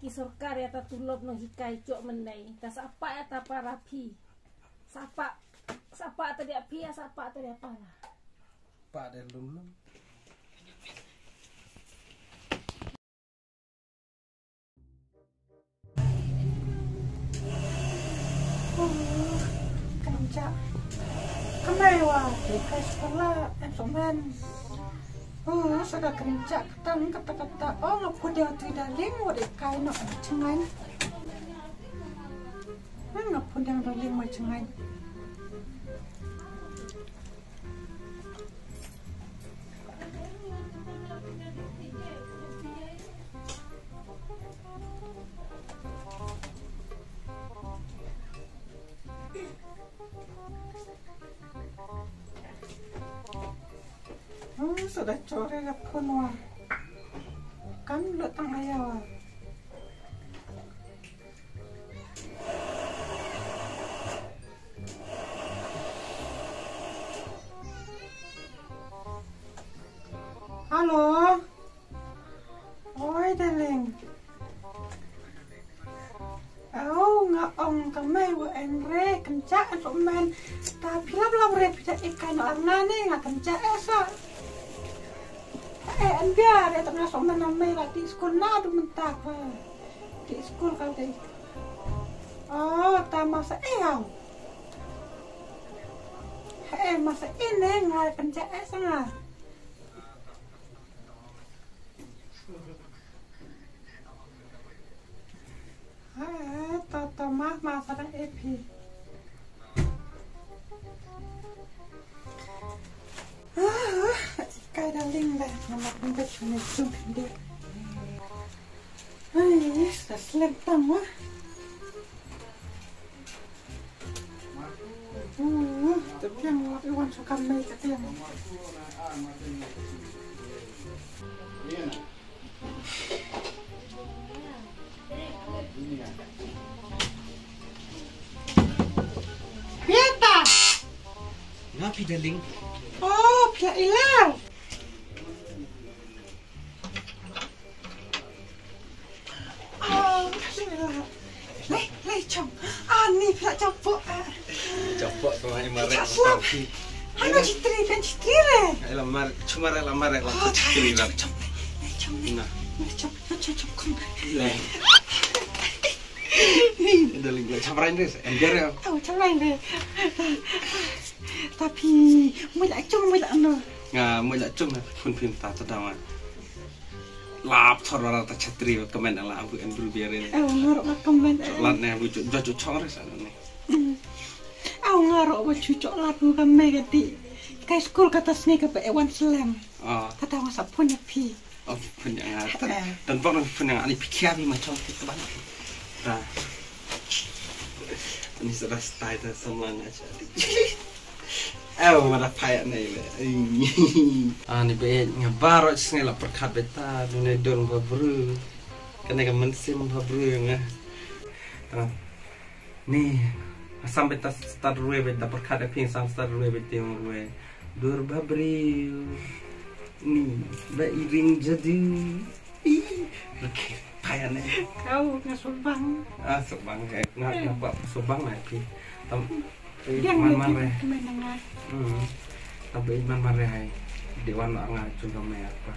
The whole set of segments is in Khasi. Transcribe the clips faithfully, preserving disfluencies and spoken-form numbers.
Ki sorkar ïa ta tulop nonghikai jong mynne. Ta sapa ïa ta para phi. Sapa, sapa ta dia phi, sapa ta dia para. Pa de lum lum. Kynjah. Kamai wa, kai skul la, em somen. Oh, sa da kynjah katang kata kata. Oh, nga put ïa tu darling, wat kai noh jngai. Nga put ïa darling mo jngai. Hmm, sa da chore la phone wa. Kam lo tang aya wa. Hello. Oi, darling. Au, nga ong ka mei wa en re, kynjah en somen. Ta phi lap lap re, phi da ikai no arnane, nga kynjah eh sa. Eh, en bia re, ta nga somen na mei la di skul na du mynta pa. Di skul ka di. Oh, ta masa eh au. Eh, masa ine nga kynjah eh sa nga. Eh, to, to, ma, ma, sa dang eh phi. Ah, kai darling le, nama pun ka chune chung dia. Ai, sa slem tang wa. Hmm, tapi yang lagi wan suka mai kata yang. Pieta. Nga phi darling. Oh, phi ila. Ah, phi ila. Lai, lai chong. Ah, ni phi la chong po. Ah. Chong po ko ai mare. Chong po. Ano chitri kan chitri re. Ai la mar, chumare la mare la chitri ra. Chong, chong, chong. Na. Chong, chong, chong, chong. Lai. Ni darling, lai chaprai ni, em biar ya. Oh, chaprai ni. Tapi, mui la chung, mui la no. Nga mui la chung na, phun phim ta ta dawa. Lap thor ra ta chatri, comment ala abu en bru biar ni. Oh, ngarok la comment. Chocolate ni, abu jo jo chong re sa ni. Oh, ngarok abu chu chocolate bu ka me ka ti. Kai school kata sngi ka pe wan slem. Ah. Kata wan sa phun ya phi. Oh, phi phun ya nga. Tan, eh, tan bok na phi phun ya nga. Ani phi kia phi ma chong phi ka ban. Ta. Ani sa da style ta sama na cha. Oh, ma da phai ya nei le. Ani be nga baroh sngi la pyrkhat beta dune don ba bru. Kane ka mynsiem ba bru nga. Ah. Ni, asam beta start rue beta pyrkhat da phi asam start rue beta rue. Dur ba briew. Ni, ba iring jadu. Ih, okay, kaya ni. Kau nga subang. Ah, subang eh. Nga, nga ba subang na phi. Tam, eh, man man re. Hmm. Tam, eh, man man re hai. Di wan nga chung ka me apa.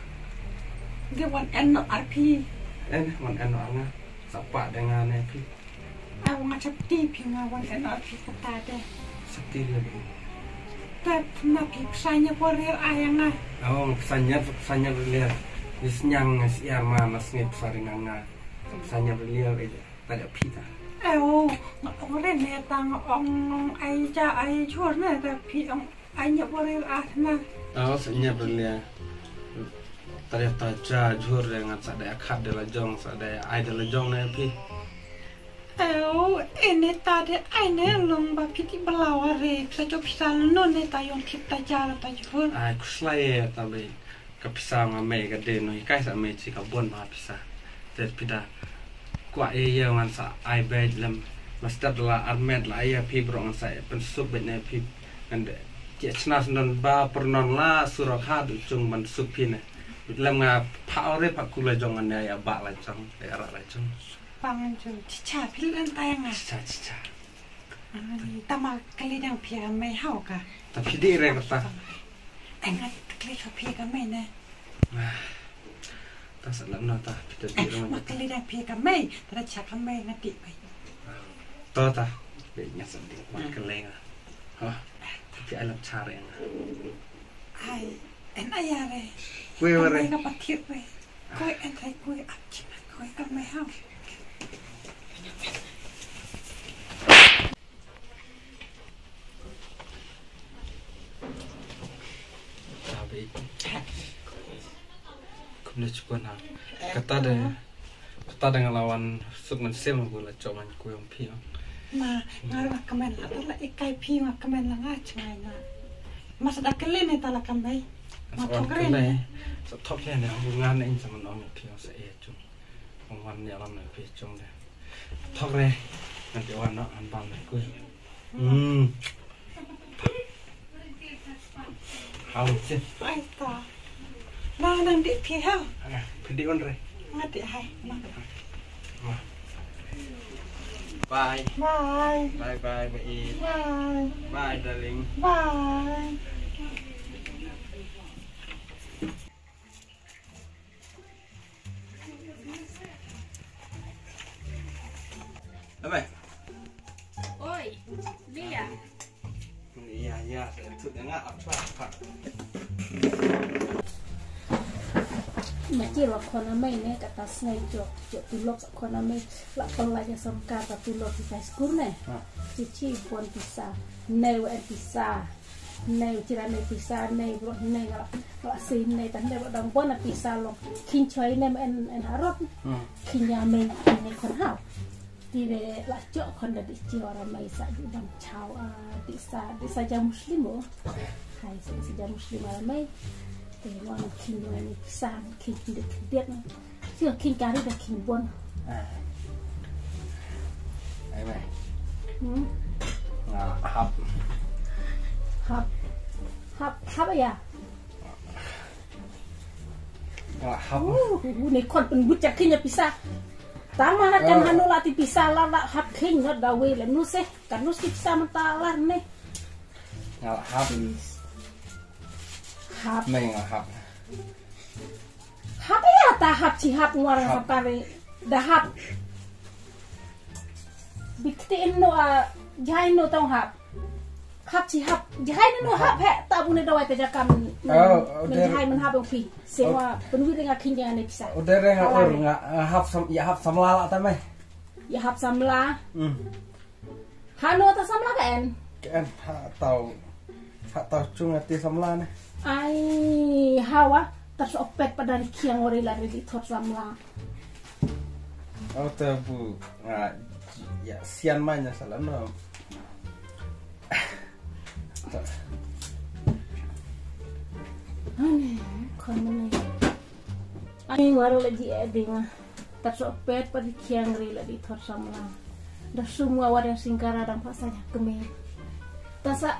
Di wan en no arpi. En, wan en no nga. Sapa dengan eh phi. Aw nga chapti phi nga wan en ar phi kata de. Chapti le. Te na phi psa nya por rel ayang ah. Aw psa nya, psa nya le. Is nyang is yar ma nas ngi psa ring nga. Psa nya le eh ta de phi ta. Aw nga ore ne tang ong ai ja ai jor ne ta phi ong ai nya por rel ah na. Aw sa nya le. Ta de ta ja jor de ngan sa de khat de la jong sa de ai de la jong ne phi. Ew, ene ta de ai ne long ba phi ti balawa re, sa jo pisa no ne ta yong thip ta ja la ta jhur. Ai, khuslai e ta be. Ka pisa nga me ka de no, hikai sa me chi ka bon ba pisa. Te phi da. Kwa e ye ngan sa ai be lem. Master la armet la ya phi bro ngan sa pen sup be ne phi. Ngan de. Ti chna snon ba pernon la surok ha du chung ban sup phi ne. Lem nga pha ore pha kula jong ane ya ba la jong, ya ra la jong. Pang jong chicha phi len tai nga. Chicha, chicha. Ani tama kali dang phi ka mei hau ka. Ta phi di re ka ta. Ai nga kali ka phi ka mei ne. Ah, ta sa lam na ta phi ta di re. Ma kali dang phi ka mei, ta cha ka mei nga di bai. To ta, be nga sa di ma kali nga. Ha, ta phi ai lam cha re nga. Ai, en ai ya re. Kwe wa re. Ka pa thiu re. Kwe en tai kwe ap chin kwe ka mei hau. Tabi. Kumne chukun ha. Kata de, kata de nga la wan suk man sem bu la chok man kwe ong phi ong. Ma, nga ruh nga kmen la, la ikai phi nga kmen la nga chwai nga. Ma sa da kele ne ta la kam bai. Ma thok re ne. Sa thok ne ne, bu nga ne in sa man ong phi ong sa e chung. Ong wan ne lam ne phi chung de. Thok re. Ngan te wan no an bang ne kwe. Hmm. Hau sin. Ai ta. Na nang di phi hau. Phi di on re. Nga di hai. Bye. Bye. Bye bye bye. Bye. Bye darling. Bye. Oi, Lia. Lia, lia, tu dengan apa apa. Mati la khon amai ne kata snai jok jok tulok khon amai la pala ja samkar ta tulok kita skur ne. Cici pon pisa, ne wa pisa. Nei u chira nei pisa nei bro nei ngala ngala sei nei tan nei bro dang bon pisa long kin choi nei en en harot kin ya mei kin nei kon hau. Ti de la chok kon da di chi ora mai sa di bang chau a di sa di sa ja muslim o. Hai sa di sa ja muslim ora mai. Te wan kin nei pisa kin kin de kin de. Sio king kari da king bon. Ai mai. Hmm. Nga hap. Hap. Hap hap ya. Nga hap. Uh, uh, ne kon pen bucha king ya pisa. Tama na kan hanu la ti pisa la la hap king not da we le nu se. Kan nu si pisa menta la ne. Nga hap. Hap. Mai nga hap. Hap ya ta hap chi hap ngwar hap kare da hap. Bikti inno a jai no tong hap. Hap chi hap jai no hap he ta bune dawai ta jakam. Oh, men jai men hap pi. Sewa penwi ringa kinja ne pisa. Udah re nga ur nga hap sam ya hap samla la ta mai. Ya hap samla. Hmm. Hanu ta samla ka en. Ka en ha tau ha tau chung ati samla ne. Ai hawa ta so pet pada ri kiang ori la ri thot samla. Au ta bu nga ya sian manya sala no. Ani kon mene. Ani waro la ji edinga. Tat so pet pa di kiang ri la di thor samla. Da sumwa wada singkara dang pasa ja keme. Tasa.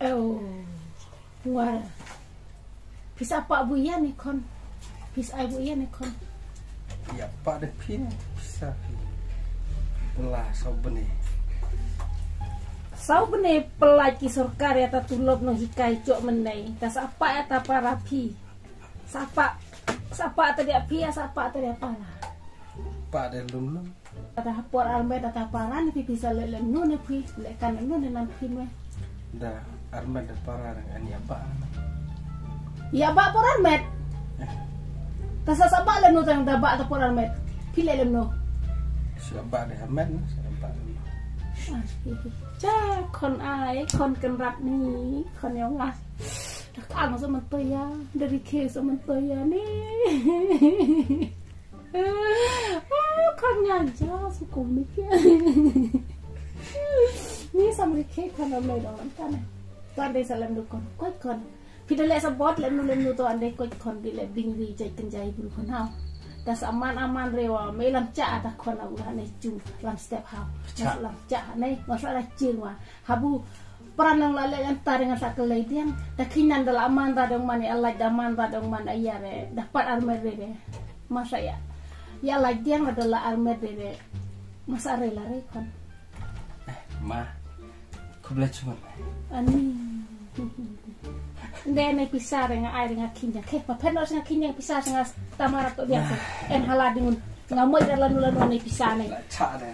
Oh. Wada. Pisa pa bu ya ni kon. Pisa ai bu ya ni kon. Ya pa de pin pisa pin. Pela saubene. Saubene pela ki sorkar ya ta tulop no hikai chok menai. Tasa pa ya ta para pi. Sapa sapa tadi api ya sapa tadi apa lah. Pa de lum lum. Tata hapor armet tata paran pi bisa le le nu ne pi le kan nu ne nan pi me. Da armet da paran ani apa. Ya ba por armet. Tasa sapa le nu tang da ba ta por armet. Pi le le nu. Sapa de armet sapa. Cha kon ai kon kenrat ni kon yong ah. Dak ang so mentoya dari ke so mentoya ni. Kan ngaja suku mikir. Ni sama ke kan amai dalam kan. Kan dei salam dukon. Koi kon. Pida le sabot le nu le nu to ande koi kon di le bing ri jai kenjai bun kon hau. Das aman aman rewa melam cha ada kon ulah ne jung lam step hau. Lam cha ne masa ada jing wa. Habu Pran nang la leh ngan ta ring ngan sa ka lei diang. Da kinan da la man da dong man ya laj da man da dong man aya re. Da pat armer re re. Masa ya. Ya laj diang da la armer re re. Masa re la re kon. Ma. Khublei chibun. Ani. Nde ne pisa re nga ai re nga kinya. Ke pa pen no nga kinya pisa nga tamara to dia. En hala dingun. Nga moi da lanu lanu ne pisa ne. Cha de.